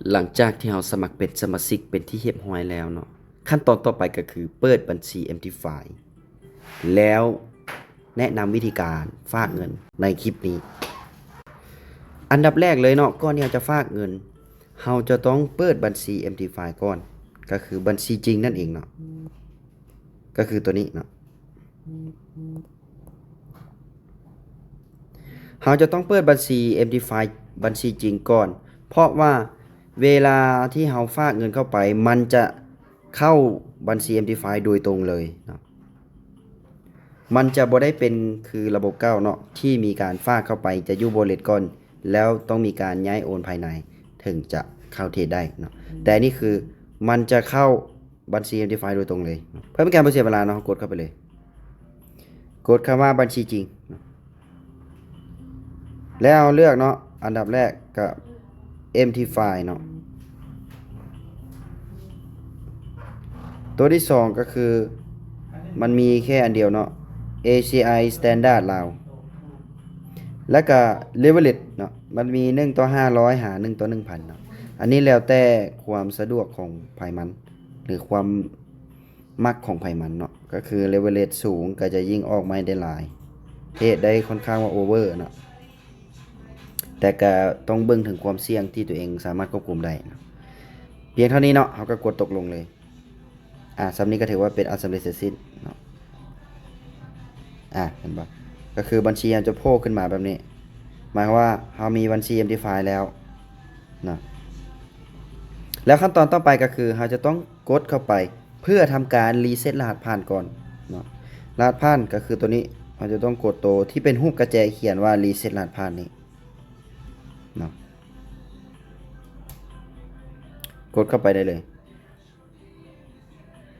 ຫຼັງຈາກທີ່ເຮົາສະໝັກເປັນສະມາຊິກເປັນທີ່ຮຽບຮ້ອຍແລ້ວເນາະ, ຂັ້ນຕອນຕໍ່ໄປກໍຄືເປີດບັນຊີ MTFI ແລ້ວແນະນຳວິທີການຝາກເງິນໃນຄລິບນີ້. ອັນດັບແລກເລີຍເນາະ, ກ່ອນທີ່ເຮົາຈະຝາກເງິນ ເຮົາຈະຕ້ອງເປີດບັນຊີ MTFI ກ່ອນ, ກໍຄືບັນຊີຈິງນັ້ນເອງເນາະ, ກໍຄືຕົວນີ້ເນາະ. ເຮົາຈະຕ້ອງເປີດບັນຊີ MTFI ບັນຊີຈິງກ່ອນ, ເພາະວ່າເວລາທີ່ເຮົາຝາກເງິນເຂົ້າໄປ ມັນຈະເຂົ້າບັນຊີ MTFI ໂດຍຕົງເລີຍເນາະ. ມັນຈະບໍ່ໄດ້ເປັນຄືລະບົບເກົ່າເນາະ ທີ່ມີການຝາກເຂົ້າໄປຈະຢູ່ wallet ກ່ອນ ແລ້ວຕ້ອງມີການຍ້າຍໂອນພາຍໃນເຖິງຈະເຂົ້າເທຣດໄດ້ເນາະ. ແຕ່ອັນນີ້ຄືມັນຈະເຂົ້າບັນຊີ MTFI ໂດຍຕົງເລີຍ. ເພື່ອເປັນການບໍ່ເສຍເວລາເນາະ, ເຮົາກົດເຂົ້າໄປເລີຍ, ກົດຄຳວ່າບັນຊີຈິງເນາະ. ແລ້ວເຮົາເລືອກເນາະ, ອັນດັບແລກກໍ MTFI ເນາະ. ຕົວທີສອງກໍຄື ມັນມີແຄ່ອັນດຽວເນາະ, ACI Standard ລາວ. ແລ້ວກໍ Leverage ເນາະ, ມັນມີໜຶ່ງຕໍ່ຫ້າຮ້ອຍ ຫາ ໜຶ່ງຕໍ່ໜຶ່ງພັນເນາະ. ອັນນີ້ແລ້ວແຕ່ຄວາມສະດວກຂອງໃຜມັນ ຫຼື ຄວາມ ມັກຂອງໃຜມັນເນາະ, ກໍຄື leverage ສູງກໍຈະຍິ່ງອອກໄມ້ໄດ້ຫຼາຍ, ເທຣດໄດ້ຄ່ອນຂ້າງວ່າ over ເນາະ, ແຕ່ກໍຕ້ອງເບິ່ງເຖິງຄວາມສ່ຽງທີ່ຕົວເອງສາມາດຄວບຄຸມໄດ້ເນາະ. ພຽງເທົ່ານີ້ເນາະ, ເຮົາກໍກົດຕົກລົງເລີຍ. ອາ ສ່ຳນີ້ກໍຖືວ່າເປັນອັນສຳເລັດເສັດສິ້ນເນາະ. ອາ ເຫັນບໍ່? ກໍຄືບັນຊີເຮົາຈະໂຜ່ຂຶ້ນມາແບບນີ້, ໝາຍຄວາມວ່າເຮົາມີບັນຊີ MTFI ແລ້ວເນາະ. ແລ້ວຂັ້ນຕອນຕໍ່ໄປກໍຄືເຮົາຈະຕ້ອງ ກົດເຂົ້າໄປເພື່ອທຳການຣີເຊັດລະຫັດຜ່ານກ່ອນເນາະ. ລະຫັດຜ່ານກໍຄືຕົວນີ້, ເຮົາຈະຕ້ອງກົດໂຕທີ່ເປັນຮູບກະແຈຂຽນວ່າຣີເຊັດລະຫັດຜ່ານນີ້ເນາະ, ກົດເຂົ້າໄປໄດ້ເລີຍ.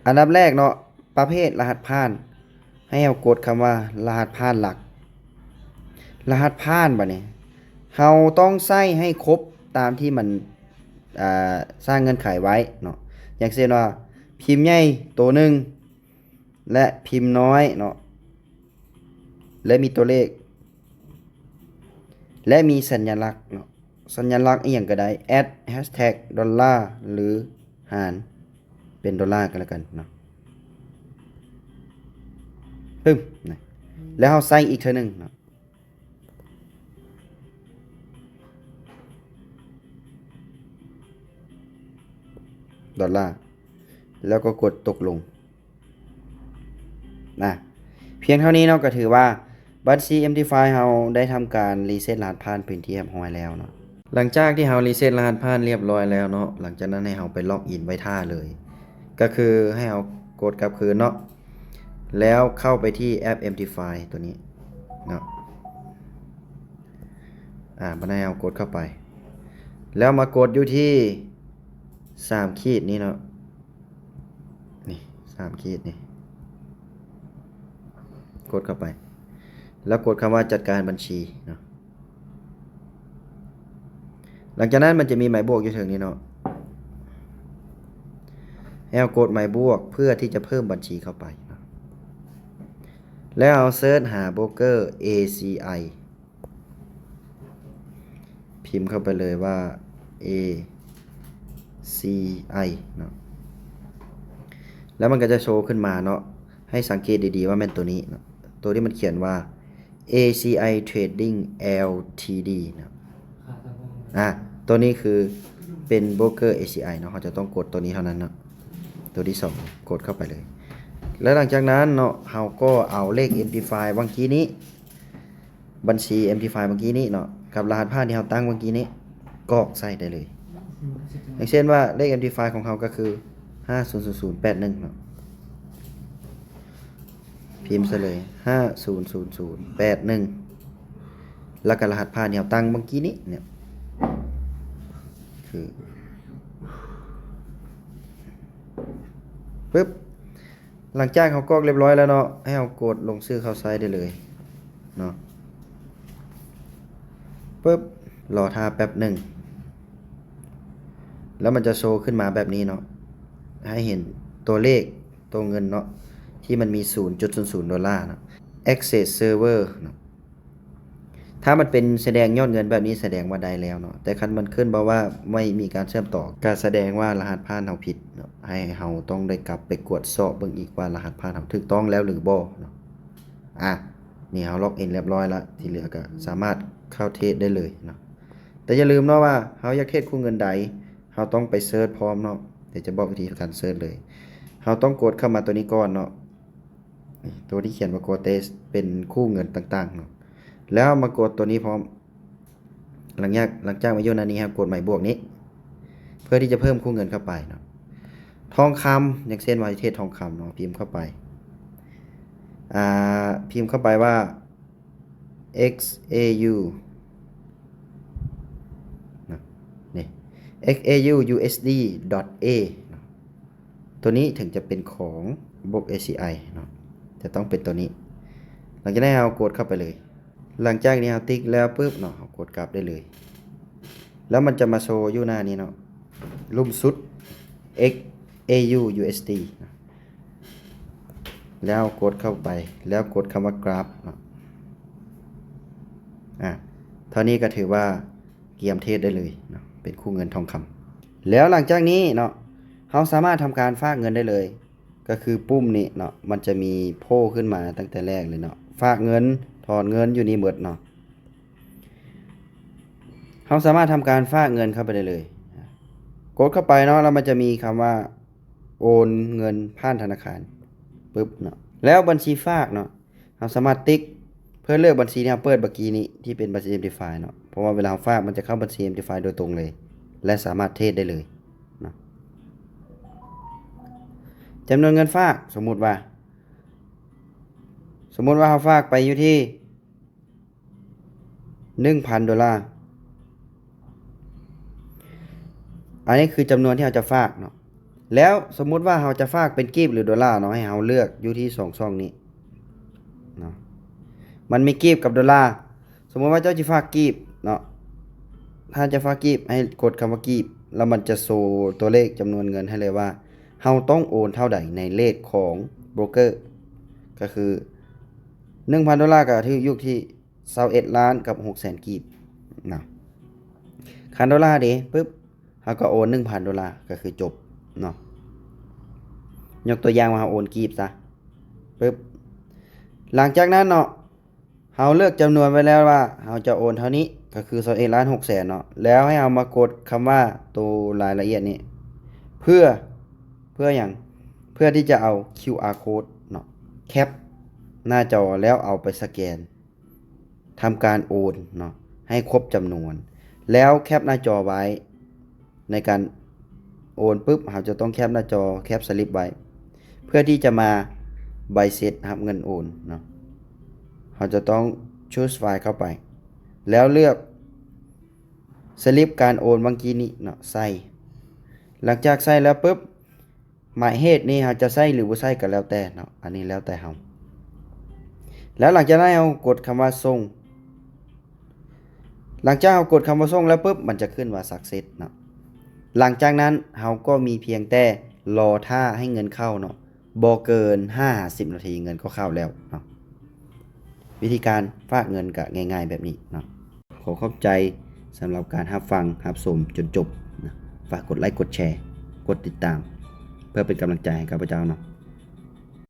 ອັນດັບແລກເນາະ, ປະເພດລະຫັດຜ່ານ, ໃຫ້ເຮົາກົດຄຳວ່າລະຫັດຜ່ານຫຼັກ. ລະຫັດຜ່ານບາດນີ້ ເຮົາຕ້ອງໃສ່ໃຫ້ຄົບຕາມທີ່ມັນ ອ່າ ສ້າງເງື່ອນໄຂໄວ້ເນາະ, ຢ່າງເຊັ່ນວ່າ ພິມໃຫຍ່ໂຕໜຶ່ງ ແລະ ພິມນ້ອຍເນາະ ແລະ ມີຕົວເລກ ແລະ ມີສັນຍະລັກເນາະ, ສັນຍະລັກອີ່ຫຍັງກໍໄດ້ ແອັດ ແຮັດແທັກ ດອນລາ ຫຼື ຫານເປັນໂດລາກໍແລ້ວກັນເນາະ. ປຶ້ມ ນະ ແລ້ວເຮົາໃສ່ອີກເທື່ອໜຶ່ງເນາະ. ດອນລາ ແລ້ວກໍກົດຕົກລົງ. ນະ ພຽງເທົ່ານີ້ເນາະ ກໍຖືວ່າບັນຊີ MTFI ເຮົາໄດ້ທຳການຣີເຊັດລະຫັດຜ່ານເປັນທີ່ຮຽບຮ້ອຍແລ້ວເນາະ. ຫຼັງຈາກທີ່ເຮົາຣີເຊັດລະຫັດຜ່ານຮຽບຮ້ອຍແລ້ວເນາະ, ຫຼັງຈາກນັ້ນໃຫ້ເຮົາໄປລັອກອິນໄວ້ຖ້າເລີຍ, ກໍຄືໃຫ້ເຮົາກົດກັບຄືນເນາະ. ແລ້ວເຂົ້າໄປທີ່ແອັບ MTFI ຕົວນີ້ເນາະ, ອາ ບັດນີ້ເຮົາກົດເຂົ້າໄປ ແລ້ວມາກົດຢູ່ທີ່ສາມຂີດນີ້ເນາະ, ນີ້ ສາມຂີດນີ້ ກົດເຂົ້າໄປ ແລ້ວກົດຄຳວ່າຈັດການບັນຊີເນາະ. ຫຼັງຈາກນັ້ນມັນຈະມີໝາຍບວກຢູ່ເທິງນີ້ເນາະ, ໃຫ້ເຮົາກົດໝາຍບວກເພື່ອທີ່ຈະເພີ່ມບັນຊີເຂົ້າໄປເນາະ, ແລ້ວເຮົາເສີດຫາໂບຣກເກີ ACI ພິມເຂົ້າໄປເລີຍວ່າ ACI ເນາະ, ແລ້ວມັນກໍຈະໂຊຂຶ້ນມາເນາະ. ໃຫ້ສັງເກດດີໆວ່າແມ່ນຕົວນີ້ເນາະ, ຕົວທີ່ມັນຂຽນວ່າ ACI Trading Ltd ເນາະ. ອາ ຕົວນີ້ຄືເປັນໂບຣກເກີ ACI ເນາະ, ເຮົາຈະຕ້ອງກົດຕົວນີ້ເທົ່ານັ້ນເນາະ, ຕົວທີສອງ ກົດເຂົ້າໄປເລີຍ. ແລ້ວຫຼັງຈາກນັ້ນເນາະ ເຮົາກໍເອົາເລກ MTFI ຫວ່າງກີ້ນີ້ ບັນຊີ MTFI ຫວ່າງກີ້ນີ້ເນາະ ກັບລະຫັດຜ່ານທີ່ເຮົາຕັ້ງຫວ່າງກີ້ນີ້ ກອກໃສ່ໄດ້ເລີຍ. ຢ່າງເຊັ່ນວ່າເລກ MTFI ຂອງເຮົາກໍຄື ຫ້າສູນສູນສູນແປດໜຶ່ງ ເນາະ, ພິມໃສ່ເລີຍ ຫ້າສູນສູນສູນແປດໜຶ່ງ ແລ້ວກໍລະຫັດຜ່ານທີ່ເຮົາຕັ້ງຫວ່າງກີ້ນີ້ເນາະ ຄື ປຶບ. ຫຼັງຈາກເຮົາກອກຮຽບຮ້ອຍແລ້ວເນາະ, ໃຫ້ເຮົາກົດລົງຊື່ເຂົ້າໃຊ້ໄດ້ເລີຍເນາະ. ປຶບ, ລໍຖ້າແປັບໜຶ່ງ ແລ້ວມັນຈະໂຊຂຶ້ນມາແບບນີ້ເນາະ, ໃຫ້ເຫັນຕົວເລກ ຕົວເງິນເນາະ ທີ່ມັນມີສູນຈຸດສູນສູນໂດລາເນາະ, Access Server ເນາະ. ຖ້າມັນເປັນສະແດງຍອດເງິນແບບນີ້ ສະແດງວ່າໄດ້ແລ້ວເນາະ, ແຕ່ຄັນມັນຂຶ້ນມາວ່າໄມ່ມີການເຊື່ອມຕໍ່ ກໍສະແດງວ່າລະຫັດຜ່ານເຮົາຜິດເນາະ, ໃຫ້ເຮົາຕ້ອງໄດ້ກັບໄປກວດສອບເບິ່ງອີກວ່າລະຫັດຜ່ານເຮົາຖືກຕ້ອງແລ້ວຫຼືບໍ່ເນາະ. ອາ ນີ້ເຮົາລັອກອິນຮຽບຮ້ອຍລະ, ທີ່ເຫຼືອກໍສາມາດເຂົ້າເທຣດໄດ້ເລີຍເນາະ. ແຕ່ຢ່າລືມເນາະວ່າເຮົາຢາກເທຣດຄູ່ເງິນໃດ ເຮົາຕ້ອງໄປເສີດພ້ອມເນາະ. ດຽວຈະບອກວິທີການເສີດເລີຍ. ເຮົາຕ້ອງກົດເຂົ້າມາຕົວນີ້ກ່ອນເນາະ, ຕົວທີ່ຂຽນວ່າ Quotes ເປັນຄູ່ເງິນຕ່າງໆເນາະ. ແລ້ວມາກົດຕົວນີ້ພ້ອມ. ຫຼັງຈາກ ຫຼັງຈາກມາຢູ່ໜ້ານີ້ ເຮົາກົດໝາຍບວກນີ້ ເພື່ອທີ່ຈະເພີ່ມຄູ່ເງິນເຂົ້າໄປເນາະ. ທອງຄຳ ຢ່າງເຊັ່ນວ່າເທຣດທອງຄຳເນາະ, ພິມເຂົ້າໄປ ອາ ພິມເຂົ້າໄປວ່າ X A U ນະ ນີ້ X A U U S D dot A ເນາະ. ຕົວນີ້ເຖິງຈະເປັນຂອງ Block A C I ເນາະ, ຈະຕ້ອງເປັນຕົວນີ້. ຫຼັງຈາກນັ້ນເຮົາກົດເຂົ້າໄປເລີຍ. ຫຼັງຈາກນີ້ເຮົາຕິກແລ້ວປຶບເນາະ, ເຮົາກົດກັບໄດ້ເລີຍ. ແລ້ວມັນຈະມາໂຊຢູ່ໜ້ານີ້ເນາະ, ລຸ່ມສຸດ X A U U S D ແລ້ວກົດເຂົ້າໄປ, ແລ້ວກົດຄຳວ່າ Graph ເນາະ. ອາ ເທົ່ານີ້ກໍຖືວ່າກຽມເທຣດໄດ້ເລີຍເນາະ, ເປັນຄູ່ເງິນທອງຄຳ. ແລ້ວຫຼັງຈາກນີ້ເນາະ, ເຮົາສາມາດທຳການຝາກເງິນໄດ້ເລີຍ. ກໍຄືປຸ່ມນີ້ເນາະ, ມັນຈະມີໂຜ່ຂຶ້ນມາຕັ້ງແຕ່ແລກເລີຍເນາະ, ຝາກເງິນ ຖອນເງິນ ຢູ່ນີ້ໝົດເນາະ. ເຮົາສາມາດທຳການຝາກເງິນເຂົ້າໄປໄດ້ເລີຍ. ກົດເຂົ້າໄປເນາະ, ແລ້ວມັນຈະມີຄຳວ່າ ໂອນເງິນຜ່ານທະນາຄານ ປຶບເນາະ. ແລ້ວບັນຊີຝາກເນາະ, ເຮົາສາມາດຕິກເພື່ອເລືອກບັນຊີທີ່ເຮົາເປີດເມື່ອກີ້ນີ້ ທີ່ເປັນບັນຊີ MTFI ເນາະ, ເພາະວ່າເວລາເຮົາຝາກ ມັນຈະເຂົ້າບັນຊີ MTFI ໂດຍຕົງເລີຍ ແລະ ສາມາດເທຣດໄດ້ເລີຍເນາະ. ຈຳນວນເງິນຝາກ ສົມມຸດວ່າ ສົມມຸດວ່າເຮົາຝາກໄປຢູ່ທີ່ ໜຶ່ງພັນໂດລາ. ອັນນີ້ຄືຈຳນວນທີ່ເຮົາຈະຝາກເນາະ. ແລ້ວສົມມຸດວ່າເຮົາຈະຝາກເປັນກີບ ຫຼື ໂດລາເນາະ, ໃຫ້ເຮົາເລືອກຢູ່ທີ່ສອງຊ່ອງນີ້ເນາະ. ມັນມີກີບກັບໂດລາ. ສົມມຸດວ່າເຈົ້າຈະຝາກກີບເນາະ, ຖ້າຈະຝາກກີບ ໃຫ້ກົດຄຳວ່າກີບ ແລ້ວມັນຈະໂຊຕົວເລກຈຳນວນເງິນໃຫ້ເລີຍວ່າ ເຮົາຕ້ອງໂອນເທົ່າໃດໃນເລກຂອງໂບຣກເກີ ກໍຄື ໜຶ່ງພັນໂດລາ ກໍຖືກຢູ່ທີ່ ຊາວເອັດລ້ານກັບຫົກແສນກີບເນາະ. ຄັນໂດລາເດ ປຶບ ເຮົາກໍໂອນໜຶ່ງພັນໂດລາ ກໍຄືຈົບເນາະ. ຍົກຕົວຢ່າງວ່າເຮົາໂອນກີບຊະ ປຶບ ຫຼັງຈາກນັ້ນເນາະ ເຮົາເລືອກຈຳນວນໄວ້ແລ້ວວ່າເຮົາຈະໂອນເທົ່ານີ້ ກໍຄືຊາວເອັດລ້ານຫົກແສນເນາະ. ແລ້ວໃຫ້ເຮົາມາກົດຄຳວ່າໂຕລາຍລະອຽດນີ້ ເພື່ອ ເພື່ອຫຍັງ? ເພື່ອທີ່ຈະເອົາຄິວອາໂຄດເນາະ ແຄັບໜ້າຈໍ ແລ້ວເອົາໄປສະແກນ ທຳການໂອນເນາະ ໃຫ້ຄົບຈຳນວນ ແລ້ວແຄັບໜ້າຈໍໄວ້. ໃນການໂອນປຶບ ເຮົາຈະຕ້ອງແຄັບໜ້າຈໍ ແຄັບສະລິບໄວ້ ເພື່ອທີ່ຈະມາໃບເສັດຮັບເງິນໂອນເນາະ. ເຮົາຈະຕ້ອງ choose file ເຂົ້າໄປ ແລ້ວເລືອກສະລິບການໂອນເມື່ອກີ້ນີ້ເນາະ ໃສ່. ຫຼັງຈາກໃສ່ແລ້ວປຶບ ໝາຍເຫດນີ້ເຮົາຈະໃສ່ ຫຼື ບໍ່ໃສ່ກໍແລ້ວແຕ່ເນາະ, ອັນນີ້ແລ້ວແຕ່ເຮົາ. ແລ້ວຫຼັງຈາກນັ້ນເຮົາກົດຄຳວ່າສົ່ງ. ຫຼັງຈາກເຮົາກົດຄຳວ່າສົ່ງແລ້ວປຶບ ມັນຈະຂຶ້ນວ່າ success ເນາະ. ຫຼັງຈາກນັ້ນເຮົາກໍມີພຽງແຕ່ລໍຖ້າໃຫ້ເງິນເຂົ້າເນາະ, ບໍ່ເກີນຫ້າຫາສິບນາທີເງິນກໍເຂົ້າແລ້ວເນາະ. ວິທີການຝາກເງິນກໍງ່າຍໆແບບນີ້ເນາະ. ຂໍຂອບໃຈສຳລັບການຮັບຟັງຮັບຊົມຈົນຈົບນະ. ຝາກກົດໄລກ໌ ກົດແຊ ກົດຕິດຕາມ ເພື່ອເປັນກຳລັງໃຈໃຫ້ຂ້າພະເຈົ້າເນາະ.